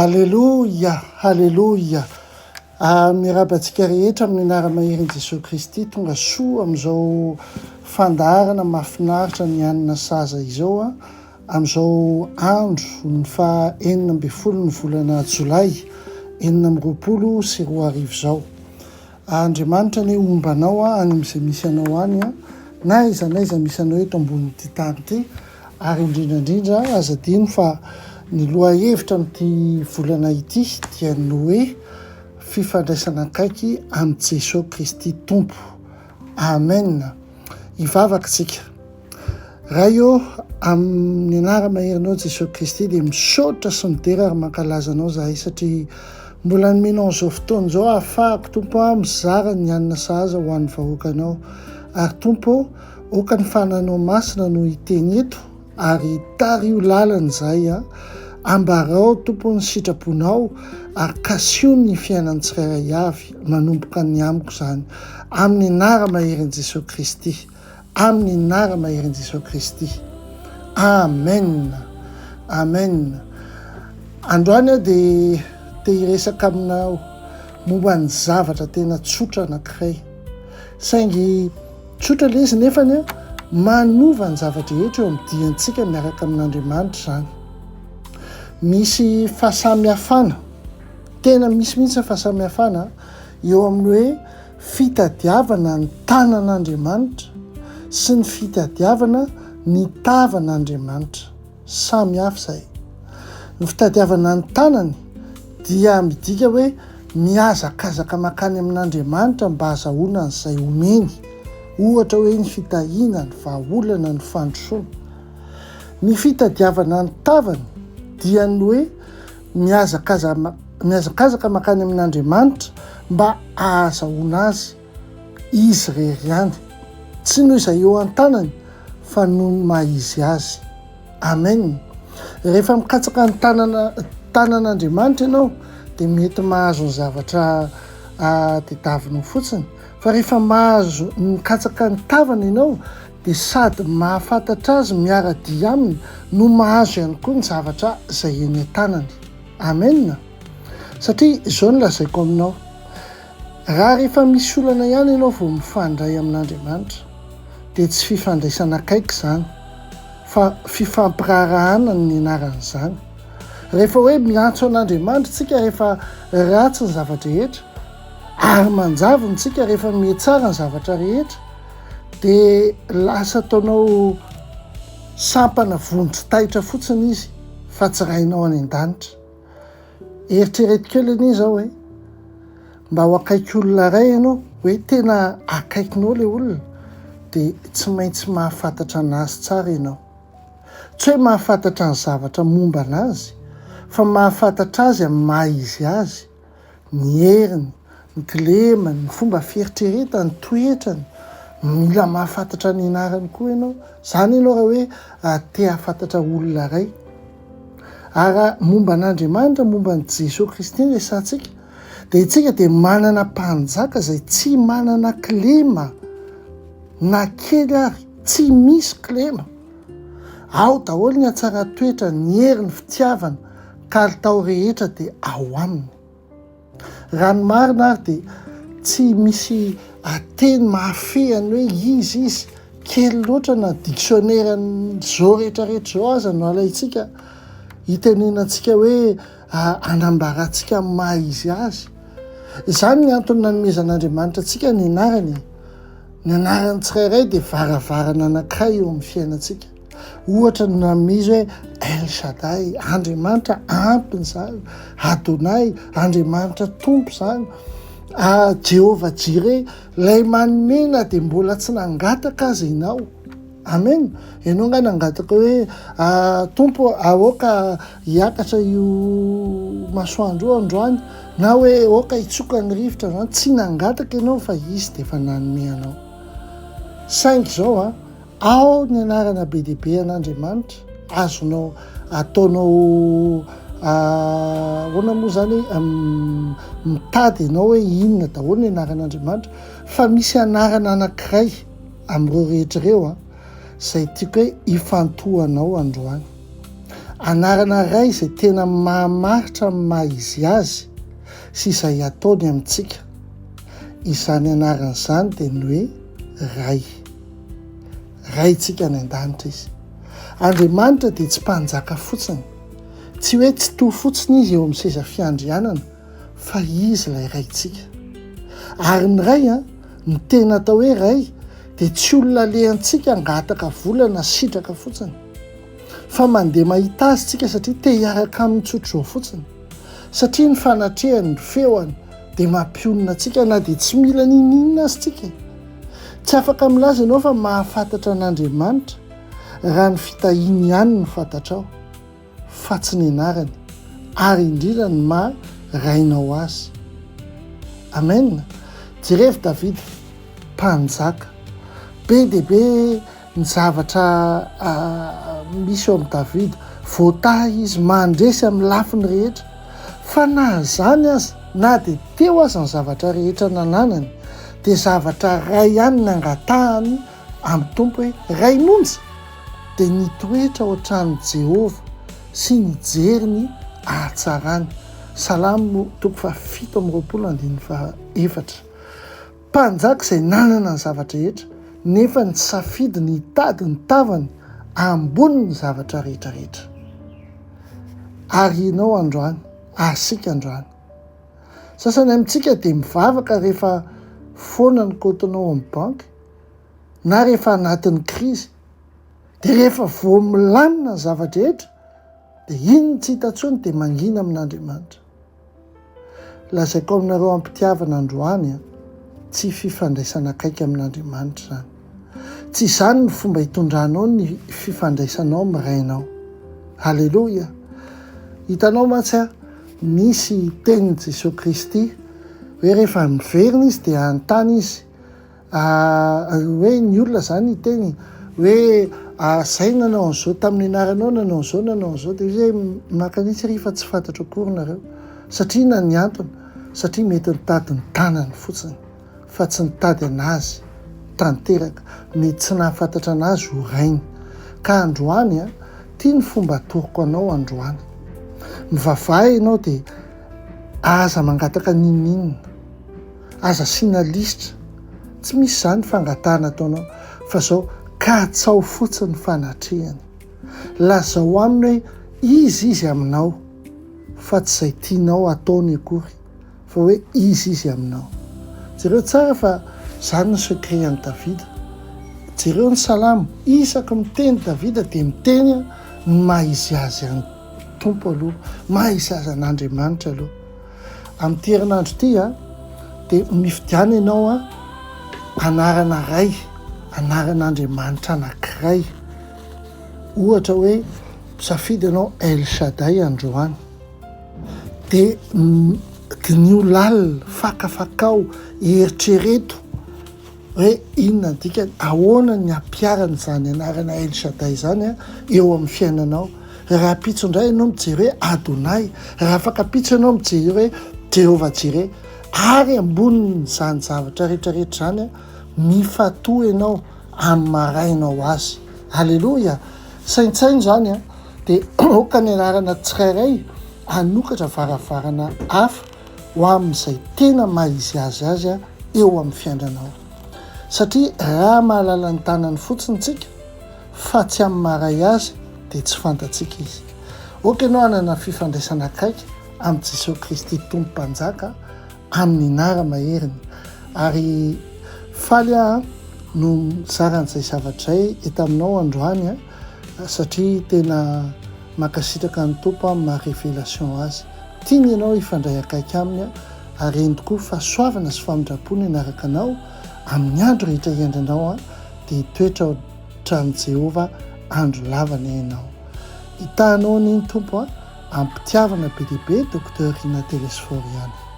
Haleloia! Haleloia! Miarahaba antsika rehetra amin'ny anara-maherin'i Jesoa Kristy. Tonga soa amin'izao fandaharana mahafinaritra ny hanina sahaza izao amin'izao andro ny faha 16 ny volana jolay 2026 izao. Andriamanitra anie homba anao any amin'izay misy anao any, na aiza na aiza misy anao eto ambonin'ity tany ity, ary indrindra indrindra aza adino fa ny lohahevitra amin'ity volana ity dia ny hoe fifandraisana akaiky amin'i Jesoa Kristy Tompo. Amen. Hivavaka isika. Ray ô, amin'ny anara-maherinao Jesoa Kristy dia misaotra sy midera ary mankalaza Anao zahay satria mbola nomenao an'izao fotoana izao ahafahako Tompo a mizara ny hanina sahaza ho an'ny vahoakanao. Ary Tompo ô, aoka ny Fanahinao Masina no hiteny eto ary tariho lalana izahay a. Ambarao Tompo ny sitraponao ary kasio ny fiainan'ny tsirairay avy manomboka ny amiko izany. Amin'ny anara-maherin'i Jesoa Kristy. Amin'ny anara-maherin'i Jesoa Kristy. Amen. Amen. Androany aho dia te hiresaka aminao momba ny zavatra tena tsotra anankiray. Saingy tsotra ilay izy nefany a, manova ny zava-drehetra eo amin'ny diantsika miaraka amin'Andriamanitra izany. Misy fahasamihafana, tena misy mihitsy ny fahasamihafana eo amin'ny hoe Fitadiavana ny tanan'Andriamanitra sy ny fitadiavana ny tavan'Andriamanitra. Samy hafa izay. Ny fitadiavana ny tanany dia midika hoe mihazakazaka mankany amin'Andriamanitra mba hahazahoana an'izay omeny, ohatra hoe ny fitahiana, ny vahaolana, ny fandrosoana. Ny fitadiavana ny tavany dia ny hoe mihazakazaka mankany amin'Andriamanitra mba hahazahoana azy izy irery ihany, tsy noho izay eo an-tanany fa noho ny maha izy azy. Amen. Rehefa mikatsaka ny tanana tanan'Andriamanitra ianao dia mety mahazo ny zavatra tediavinao fotsiny, fa rehefa mahazo mikatsaka ny tavany ianao dia sady mahafantatra azy miara-dia aminy no mahazo ihany koa ny zavatra izay eny an-tanany. Amen! Satria izao no lazaiko aminao, raha rehefa misy olana ihany ianao vao mifandray amin'Andriamanitra, dia tsy fifandraisana akaiky izany, fa fifampiraharahana no nianaran'izany. Rehefa hoe miantso an'Andriamanitra isika rehefa ratsy ny zava-drehetra, ary manjavona isika rehefa mihatsara ny zavatra rehetra, Dia lasa ataonao sampana vonjy taitra fotsiny izy fa tsy rainao any an-danitra. Eritrereto kely anie izao e! Mba ho akaiky olona iray ianao, hoe tena akaikinao ilay olona, dia tsy maintsy mahafantatra an'azy tsara ianao. Tsy hoe mahafantatra ny zavatra momba an'azy, fa mahafantatra azy amin'ny maha izy azy. ny heriny, ny kilemany, ny fomba fieritreretany, ny toetrany. Mila mahafantatra ny anarany koa ianao. Izany ianao raha hoe te hahafantatra olona iray. Ary raha momba an'Andriamanitra, momba an'i Jesoa Kristy no resahantsika, dia isika dia manana mpanjaka izay tsy manana kilema na kely ary, tsy misy kilema. Ao daholo ny hatsaran-toetra, ny hery, ny fitiavana, kalitao rehetra dia ao aminy. Raha ny marina ary dia tsy misy teny mahafehy ny hoe iza izy, kely loatra na dictionnaire an'izao rehetra rehetra izao aza no alaintsika hitenenantsika hoe hanambarantsika ny maha izy azy. Izany ny antony nanomezan'Andriamanitra antsika ny anarany e. Ny anaran'ny tsirairay dia varavarana anankiray eo amin'ny fiainantsika. Ohatra ny namizy hoe El Shaddai, Andriamanitra ampiny izany, Adonai, Andriamanitra Tompo izany, ah, Jehovah Jireh, ilay manome na dia mbola tsy nangataka aza ianao. Amen. Ianao nga nangataka hoe ah, Tompo aoka hiakatra io masoandro io androany na hoe aoka hitsoka ny rivotra androany. Tsy nangataka ianao fa izy dia efa nanome anao. Saingy izao a, ao ny anarana be dia be an'Andriamanitra azonao ataonao ahoana moa izany mitady ianao hoe inona daholo ny anaran'Andriamanitra fa misy anarana anankiray Amin'ireo rehetra ireo an, izay tiako hoe hifantohanao androany. Anarana iray izay tena mahamaritra ny maha izy azy sy izay ataony amintsika. Izany anarana izany dia ny hoe Ray. Raintsika any an-danitra izy. Andriamanitra dia tsy mpanjaka fotsiny. Tsy hoe tsy toa fotsiny izy eo amin'ny seza fiandrianana fa izy ilay Raintsika. Ary ny Ray, ny tena atao hoe Ray dia tsy olona alehantsika hangataka vola na sitraka fotsiny. Fa mandeha mahita azy tsika satria te hiaraka aminy tsotr'izao fotsiny. Satria ny fanatrehany, ny feoany dia mampionona antsika na dia tsy mila n'inon'inona aza tsika e. Tsy afaka milaza ianao fa mahafantatra an'Andriamanitra raha ny fitahiany ihany no fantatrao fa tsy ny anarany ary indrindra ny maha Rainao azy. Amen. Jerevo Davida, mpanjaka. Be dia be ny zavatra misy eo amin'i Davida. Voatahy izy, mandresy amin'ny lafiny rehetra. Fa na izany aza, na dia teo aza ny zavatra rehetra nananany, dia zavatra iray ihany nangatahany amin'ny Tompo hoe, Ray monja, dia nitoetra ao an-tranon'i Jehovah sy nijery ny hatsarany. Salamo toko faha-27 andininy faha-4. Mpanjaka izay nanana ny zava-drehetra, nefa nisafidy ny hitady ny tavany ambonin'ny zavatra rehetra rehetra. Ary ianao androany, ary isika androany. Sasany amintsika dia mivavaka rehefa foana ny kaontinao amin'ny banky, na rehefa anatin'ny krizy. Dia rehefa vao milamina ny zava-drehetra, dia iny tsy hita intsony dia mangina amin'Andriamanitra. Lazaiko aminareo am-pitiavana androany an, tsy fifandraisana akaiky amin'Andriamanitra izany. Tsy izany ny fomba hitondranao ny fifandraisanao amin'ny Rainao. Aleloia! Hitanao mantsy an, misy tenin'i Jesoa Kristy hoe rehefa miverina Izy dia hanontany Izy, Hoe ny olona zany hiteny hoe zay nanao an'izao tamin'ny anaranao, nanao an'izao, nanao an'izao, dia izy hoe maka an'itsy ry fa tsy fantatro akory nareo. Satria inona ny antony? Satria mety nitady ny tanany fotsiny fa tsy nitady an'azy tanteraka, mety tsy nahafantatra an'azy ho rainy. Ka androany an, ty ny fomba atoroko anao androany. Mivavaha ianao dia aza mangataka n'inon'inona. Aza asiana lisitra, tsy misy izany fangatahana ataonao fa zao katsao fotsiny ny fanatrehany. Lazao aminy hoe iza izy aminao fa tsy izay tianao hataony akory fa hoe iza izy aminao. Jereo tsara fa zany ny secret an'i Davida. Jereo ny salamo, isaky miteny Davida dia miteny ny maha izy azy an'i Tompo aloha, maha izy azy an'Andriamanitra aloha. Amin'ity herinandro ity dia mifidiana ianao anarana iray, anaran'Andriamanitra anankiray. Ohatra hoe misafidy ianao El Shaddai androany. Dia diniho lalina, fakafakao, eritrereto Hoe inona ny dikany? Ahoana ny hampiharana izany anarana El Shaddai izany eo amin'ny fiainanao? Rahampitso indray ianao mijery hoe Adonai, raha afakampitso ianao mijery hoe Jehovah Jireh, ary ambonin'izany zavatra rehetra rehetra izany, mifatoha ianao amin'ny marainao azy. Aleloia! Saintsaino izany, dia aoka ny anarana tsirairay hanokatra varavarana hafa ho amin'izay tena maha izy azy azy eo amin'ny fiainanao. Satria raha mahalala ny tanany fotsiny tsika fa tsy amin'ny maha ray azy dia tsy fantatsika izy. Aoka ianao hanana fifandraisana akaiky amin'i Jesoa Kristy Tompo Mpanjaka amin'ny anara-maheriny. Ary faly aho no mizara an'izay zavatra izay eto aminao androany satria tena mankasitraka ny Tompo aho amin'ny maha révélation azy. Tiany ianao hifandray akaiky Aminy ary eny tokoa fahasoavana sy famindram-po ny hanaraka anao amin'ny andro rehetra hiainanao dia hitoetra ao tranon'i Jehovah andro lava anie ianao. Hitahanao anie ny Tompo am-pitiavana be dia be Docteur Rina Telesphore ihany.